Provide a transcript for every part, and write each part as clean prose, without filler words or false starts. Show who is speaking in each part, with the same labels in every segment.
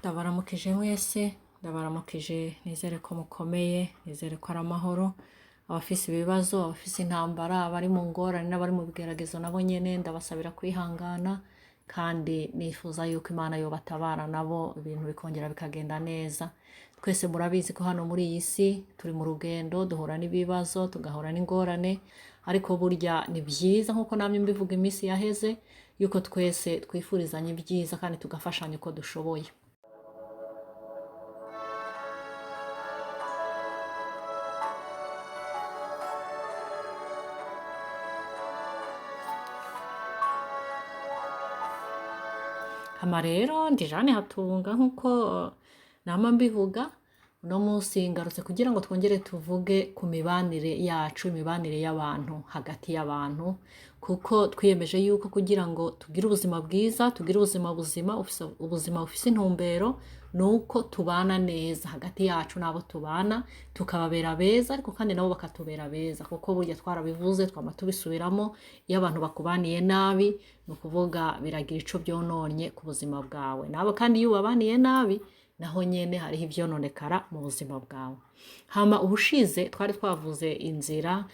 Speaker 1: Ndabaramukije mwese, ndabaramukije, nizere ko mukomeye, nizere ko ari amahoro. Abafise ibibazo, abafise intambara, abari mu ngorane n'abari mu bigeragezo nabo nyene ndabasabira kwihangana, kandi nifuza yuko Imana yobatabara nabo ibintu bikongera bikagenda neza. Twese murabizi ko hano muri iyi si turi mu rugendo, duhura n'ibibazo, tugahura n'ingorane, ariko burya ni byiza nk'uko namye mbivuga iminsi yaheze, yuko twese twifurizanya ibyiza kandi tugafashanya uko dushoboye. Hama rero ndi Jane Hatunga nk'uko nama mbivuga, uno munsi ngarutse kugira ngo twongere tuvuge ku mibanire yacu, imibanire y'abantu hagati y'abantu, kuko twiyemeje yuko kugira ngo tugire ubuzima bwiza, tugire ubuzima buzima, ubuzima bufise intumbero, ni uko tubana neza hagati yacu n'abo tubana, tukababera beza ariko kandi nabo bakatubera beza, kuko burya twarabivuze twama tubisubiramo, iyo abantu bakubaniye nabi ni ukuvuga biragira ico byononye ku buzima bwawe, nabo kandi iyo ubabaniye nabi naho nyene hariho ivyononekara mu buzima bwawe. Hama ubushize twari twavuze inzira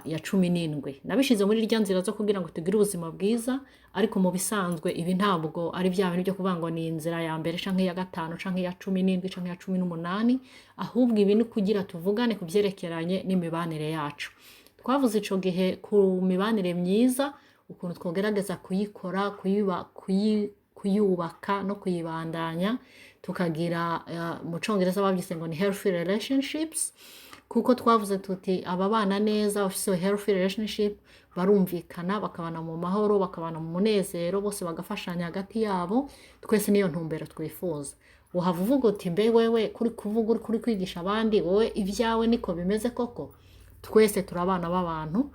Speaker 1: ya 17, nabishize muri rya nzira zo kugira ngo tugire ubuzima bwiza, ariko mu bisanzwe ibi ntabwo ari bya bintu byo kuvuga ngo ni inzira ya mbere canke iya gatanu canke iya 17 canke iya 18, ahubwo ibi ni kugira tuvugane ku vyerekeranye n'imibanire yacu. Twavuze ico gihe ku mibanire myiza, ukuntu twogerageza kuyikora, kuyubaka no kuyibandanya, tukagira mu congereza bavyise ngo ni healthy relationships, kuko twavuze tuti ababana neza bafise healthy relationship barumvikana, bakabana mu mahoro, bakabana mu munezero, bose bagafashanya hagati yabo. Twese niyo ntumbero twifuza. Uhava uvuga uti mbe wewe kuri kuvuga uri kuri kwigisha abandi, wowe ibyawe niko bimeze koko? Twese turi abana b'abantu,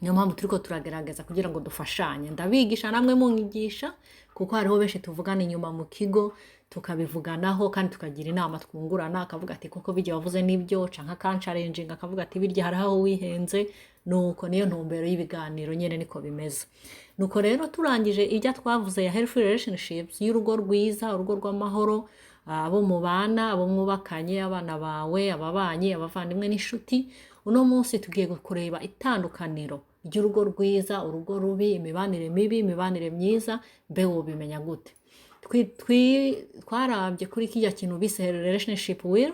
Speaker 1: niyo mpamvu turiko turagerageza kugira ngo dufashanye. Ndabigisha namwe munyigisha, kuko hariho benshi tuvugana inyuma mu kigo, tukabivuganaho kandi tukagira inama twungurana, akavuga ati koko bijya wavuze nibyo, canke akancarenjinga akavuga ati birya hariho aho wihenze. Nuko niyo ntumbero y'ibiganiro nyene niko bimeze. Nuko rero turangije ibyo twavuze ya healthy relationships, y'urugo rwiza, urugo rw'amahoro, abo mubana, abo mwubakanye, abana bawe, ababanyi, abavandimwe n'inshuti, uno munsi tugiye kureba itandukaniro ry'urugo rwiza, urugo rubi, imibanire mibi, imibanire myiza. Mbe wobimenya gute? Twarabye kuri kirya kintu bise relationship wheel,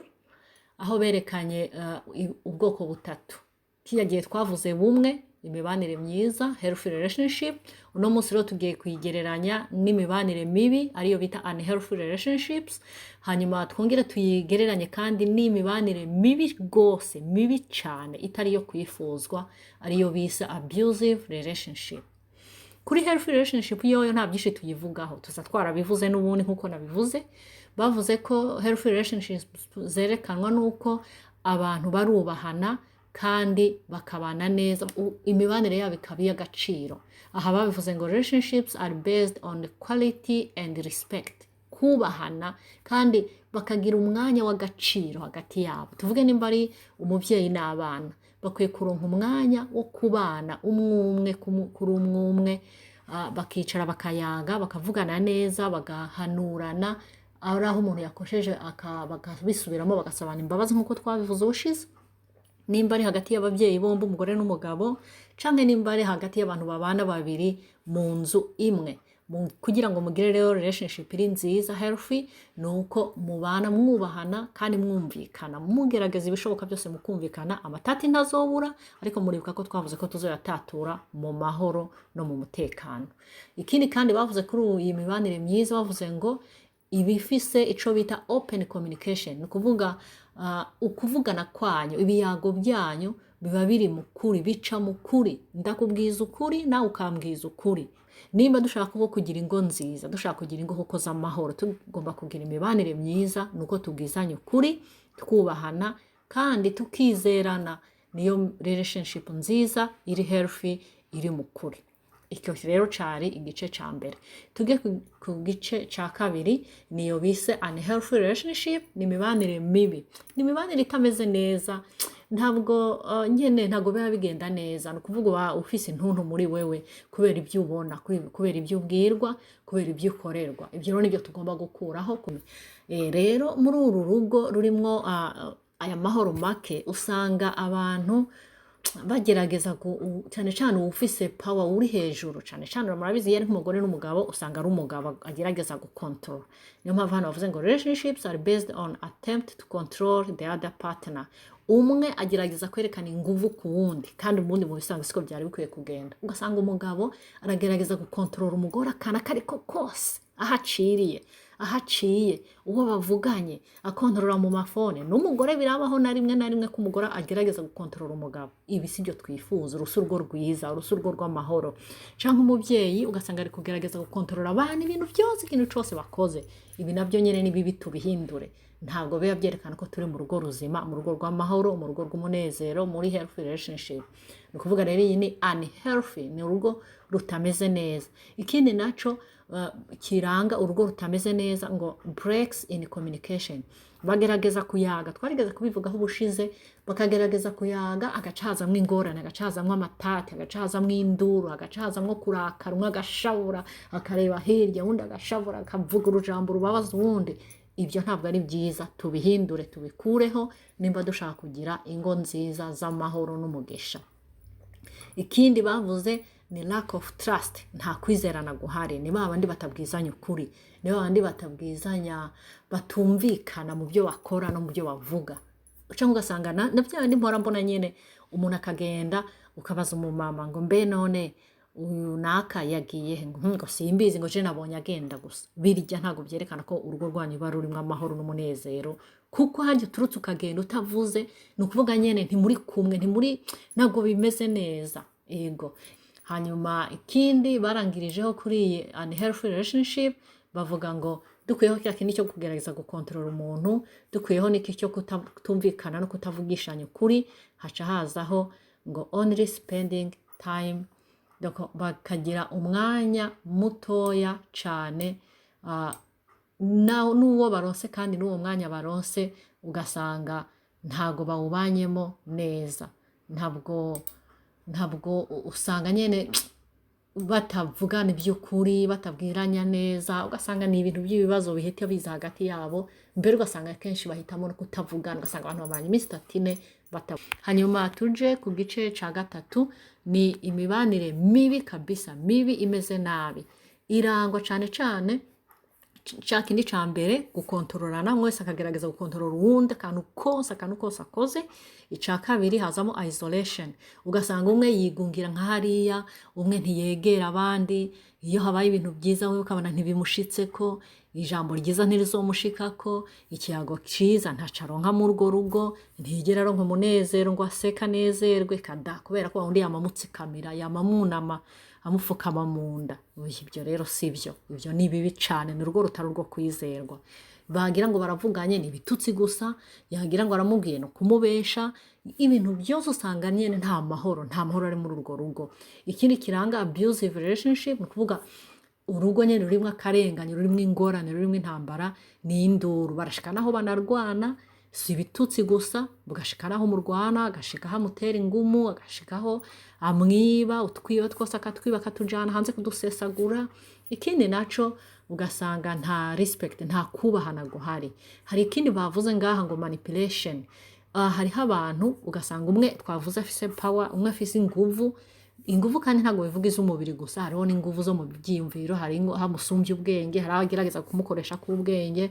Speaker 1: aho berekanye ubwoko butatu. Kirya gihe twavuze bumwe, imibanire myiza, healthy relationship. Uno munsi rero tugiye kuyigereranya n'imibanire mibi, ariyo bita unhealthy relationships. Hanyuma twongere tuyigereranye kandi n'imibanire mibi rwose, mibi cyane, itari iyo kwifuzwa, ariyo bise abusive relationship. Kuri healthy relationship yoyo nta byinshi tuyivugaho, tuza twarabivuze n'ubundi nk'uko nabivuze. Bavuze ko healthy relationships zerekanwa n'uko abantu barubahana kandi bakabana neza, imibanire yabo ikaba iy'agaciro. Aha babivuze ngo relationships are based on quality and respect, kubahana kandi bakagira umwanya w'agaciro hagati yabo. Tuvuge nimba ari umubyeyi n'abana, bakwiye kuronka umwanya wo kubana umwe umwe kuri umwe umwe, bakicara bakayaga, bakavugana neza, bagahanurana, ari aho umuntu yakosheje bakabisubiramo, bagasabana imbabazi nk'uko twabivuze ubushize. Nimba ari hagati y'ababyeyi bombi, umugore n'umugabo, canke nimba ari hagati y'abantu babana babiri mu nzu imwe, kugira ngo mugire rero relationship iri nziza healthy, ni uko mubana mwubahana kandi mwumvikana, mugerageza ibishoboka byose mukumvikana. Amatati ntazobura, ariko muribuka ko twavuze ko tuzoyatatura mu mahoro no mu mutekano. Ikindi kandi bavuze kuri iyi mibanire myiza, bavuze ngo ibifise ico bita open communication, ni ukuvuga ukuvugana kwanyu, ibiyago byanyu biba biri mu kuri, bica mu kuri. Ndakubwiza ukuri nawe ukambwiza ukuri. Nimba dushaka koko kugira ingo nziza, dushaka kugira ingo koko z'amahoro, tugomba kugira imibanire myiza, ni uko tubwizanya ukuri, twubahana kandi tukizerana. Niyo relationship nziza iri healthy, iri mu kuri. Icyo rero cari igice ca mbere. Tuge ku gice ca kabiri, niyo bise unhealthy relationship, ni imibanire mibi, ni imibanire itameze neza. Ntabwo nyene ntabwo biba bigenda neza. Ni ukuvuga uba ufise intuntu muri wewe kubera ibyo ubona, kubera ibyo ubwirwa, kubera ibyo ukorerwa. Ibyo rero nibyo tugomba gukuraho. Rero muri uru rugo rurimwo aya mahoro make, usanga abantu bagerageza cyane cyane uwufise power, uri hejuru cyane cyane. Murabizi, iyo ari nk'umugore n'umugabo, usanga ari umugabo agerageza gukontorora. Niyo mpamvu hano bavuze ngo "Relationships are based on attempt to control the other partner." Umwe agerageza kwerekana inguvu ku wundi, kandi ubundi mu bisanzwe siko byari bikwiye kugenda. Ugasanga umugabo aragerageza gukontorora umugore akana kariko kose, aho aciriye, aho aciye, uwo bavuganye, akontorora mu mafone. N'umugore birabaho na rimwe na rimwe ko umugore agerageza gukontorora umugabo. Ibi si byo twifuza. Uru si urwo rwiza, uru si urwo rw'amahoro. Cyangwa umubyeyi, ugasanga ari kugerageza gukontorora abana, ibintu byose, ikintu cyose bakoze. Ibi nabyo nyine ni bibi, tubihindure. Ntabwo biba byerekana ko turi mu rugo ruzima, mu rugo rw'amahoro, mu rugo rw'umunezero, muri healthy relationship. Ni ukuvuga rero iyi ni unhealthy, ni urugo rutameze neza. Ikindi naco kiranga urugo rutameze neza ngo breaks in communication. Bagerageza kuyaga, twarigeze kubivugaho ubushize, bakagerageza kuyaga agacazamwo ingorane, agacazamwo amatati, agacazamwo induru, agacazamwo kurakara. Umwe agashabura akareba hirya, uwundi agashabura akavuga urujambo rubabaza uwundi. Ibyo ntabwo ari byiza, tubihindure, tubikureho nimba dushaka kugira ingo nziza z'amahoro n'umugisha. Ikindi bavuze ni lack of trust, nta kwizerana guhari. Ni ba bandi batabwizanya ukuri, ni ba bandi batabwizanya, batumvikana mu byo bakora no mu byo bavuga. Cyangwa ugasanga na bya bindi mpora mbona nyine, umuntu akagenda, ukabaza umumama ngo: "Mbe none uyu naka yagiye he?" Ngo: Ngo simbizi," ngo: "Je nabonye agenda gusa." Birya ntabwo byerekana ko urugo rwanyu ruba rurimo amahoro n'umunezero, kuko hajya uturutse ukagenda utavuze, ni ukuvuga nyine ntimuri kumwe, ntimuri, ntabwo bimeze neza. Yego. Hanyuma ikindi barangirijeho kuri iyi unhealthy relationship, bavuga ngo dukuyeho cya kindi cyo kugerageza gukontorora umuntu, dukuyeho n'iki cyo kutumvikana no kutavugishanya ukuri, haca hazaho ngo only spending time. Donc, bakagira umwanya mutoya cyane n'uwo baronse, kandi n'uwo mwanya baronse ugasanga ntago bawubanyemo neza. Ntabwo usanga nyine batavugana iby'ukuri, batabwiranya neza. Ugasanga ni ibintu by'ibibazo bihita biza hagati yabo. Mbere ugasanga akenshi bahitamo no kutavugana, ugasanga abantu bamaranye iminsi 3, 4 bata. Hanyuma tuje ku gice cya gatatu, ni imibanire mibi kabisa, mibi, imeze nabi, irangwa cyane cyane cya kindi cya mbere, gukontororana, umwe wese akagerageza gukontorora uwundi akantu kose, akantu kose akoze. Icya kabiri hazamo isolation, ugasanga umwe yigungira nka hariya, umwe ntiyegera abandi. Iyo habaye ibintu byiza, we ukabona ntibimushitse, ko ijambo ryiza ntirizomushikako, ikiyago cyiza ntaco aronka muri urwo rugo. Ntiyigera aronka umunezero ngo aseke, anezerwe kada, kubera ko undi yamamutsikamira, yamamunama, amupfukama mu nda. Oya, ibyo rero si byo, ibyo ni bibi cane, ni urugo rutari urwo kwizerwa. Bagira ngo baravuganye, ni ibitutsi gusa, yagira ngo aramubwiye, no kumubesha. Ibintu byose usanga nyine nta mahoro, nta mahoro ari muri urwo rugo. Ikindi kiranga abusive relationship, ni ukuvuga urugo nyine rurimo akarengane, rurimo ingorane, rurimo intambara, ni induru. Barashika naho banarwana, si ibitutsi gusa, bugashika naho murwana, agashika aho amutera ingumu, agashika aho amwiba utwiba twose, akatwiba, akatujana hanze kudusesagura. Ikindi naco, ugasanga nta respect, nta kubahana guhari. Hari ikindi bavuze ngaha ngo manipulation. Hariho abantu ugasanga umwe twavuze afise power, umwe afise inguvu. Inguvu kandi ntabwo bivuga iz'umubiri gusa, hariho n'inguvu zo mu byiyumviro. Hari aho amusumbya ubwenge, hari aho agerageza kumukoresha k'ubwenge,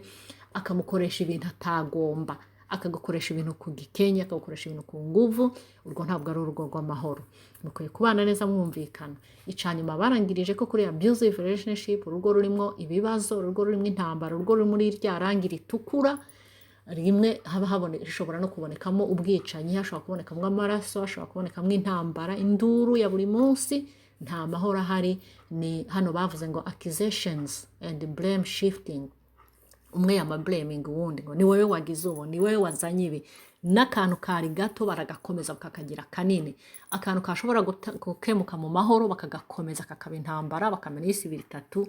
Speaker 1: akamukoresha ibintu atagomba, akagukoresha ibintu ku gikenye, akagukoresha ibintu ku nguvu. Urwo ntabwo ari urugo rw'amahoro. Mukwiye kubana neza mwumvikana. Icanyuma barangirije ko kuri abusive relationship, urugo rurimo ibibazo, urugo rurimo intambara, urugo ruri muri rya rangi ritukura rimwe, haba habone, hashobora no kubonekamo ubwicanyi, hashobora kubonekamo amaraso, hashobora kubonekamo intambara, induru ya buri munsi, nta mahoro ahari. Ni hano bavuze ngo accusations and blame shifting. Umwe yama blaming uwundi ngo: "Ni wowe wagize ubu, ni wowe wazanye ibi." N'akantu kari gato baragakomeza bakakagira kanini. Akantu kashobora gukemuka mu mahoro bakagakomeza kakaba intambara, bakamena isi ibiri itatu,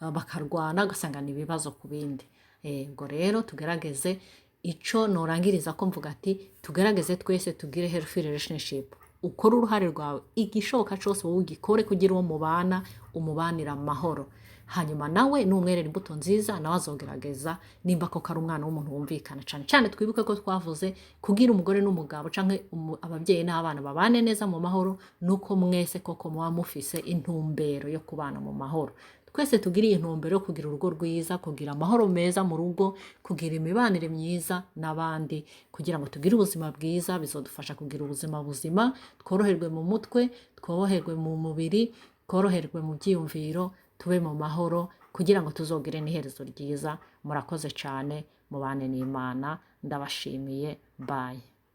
Speaker 1: bakarwana, ugasanga ni ibibazo ku bindi. Ubwo rero tugerageze. Ico norangiriza ko mvuga ati tugerageze twese tugire healthy relationship. Ukore uruhare rwawe, igishoboka cose wowe ugikore kugira uwo mubana umubanira amahoro. Hanyuma nawe numwerera imbuto nziza, nawe azogerageza nimba koko ari umwana w'umuntu wumvikana. Cane cane twibuke ko twavuze kugira umugore n'umugabo canke ababyeyi n'abana babane neza mu mahoro, nuko mwese koko muba mufise intumbero yo kubana mu mahoro. Twese tugire iyi ntumbero yo kugira urugo rwiza, kugira amahoro meza mu rugo, kugira imibanire myiza n'abandi, kugira ngo tugire ubuzima bwiza. Bizodufasha kugira ubuzima buzima, tworoherwe mu mutwe, tworoherwe mu mubiri, tworoherwe mu byiyumviro, tube mu mahoro, kugira ngo tuzogire n'iherezo ryiza. Murakoze cyane, mubane n'Imana. Ndabashimiye, bye.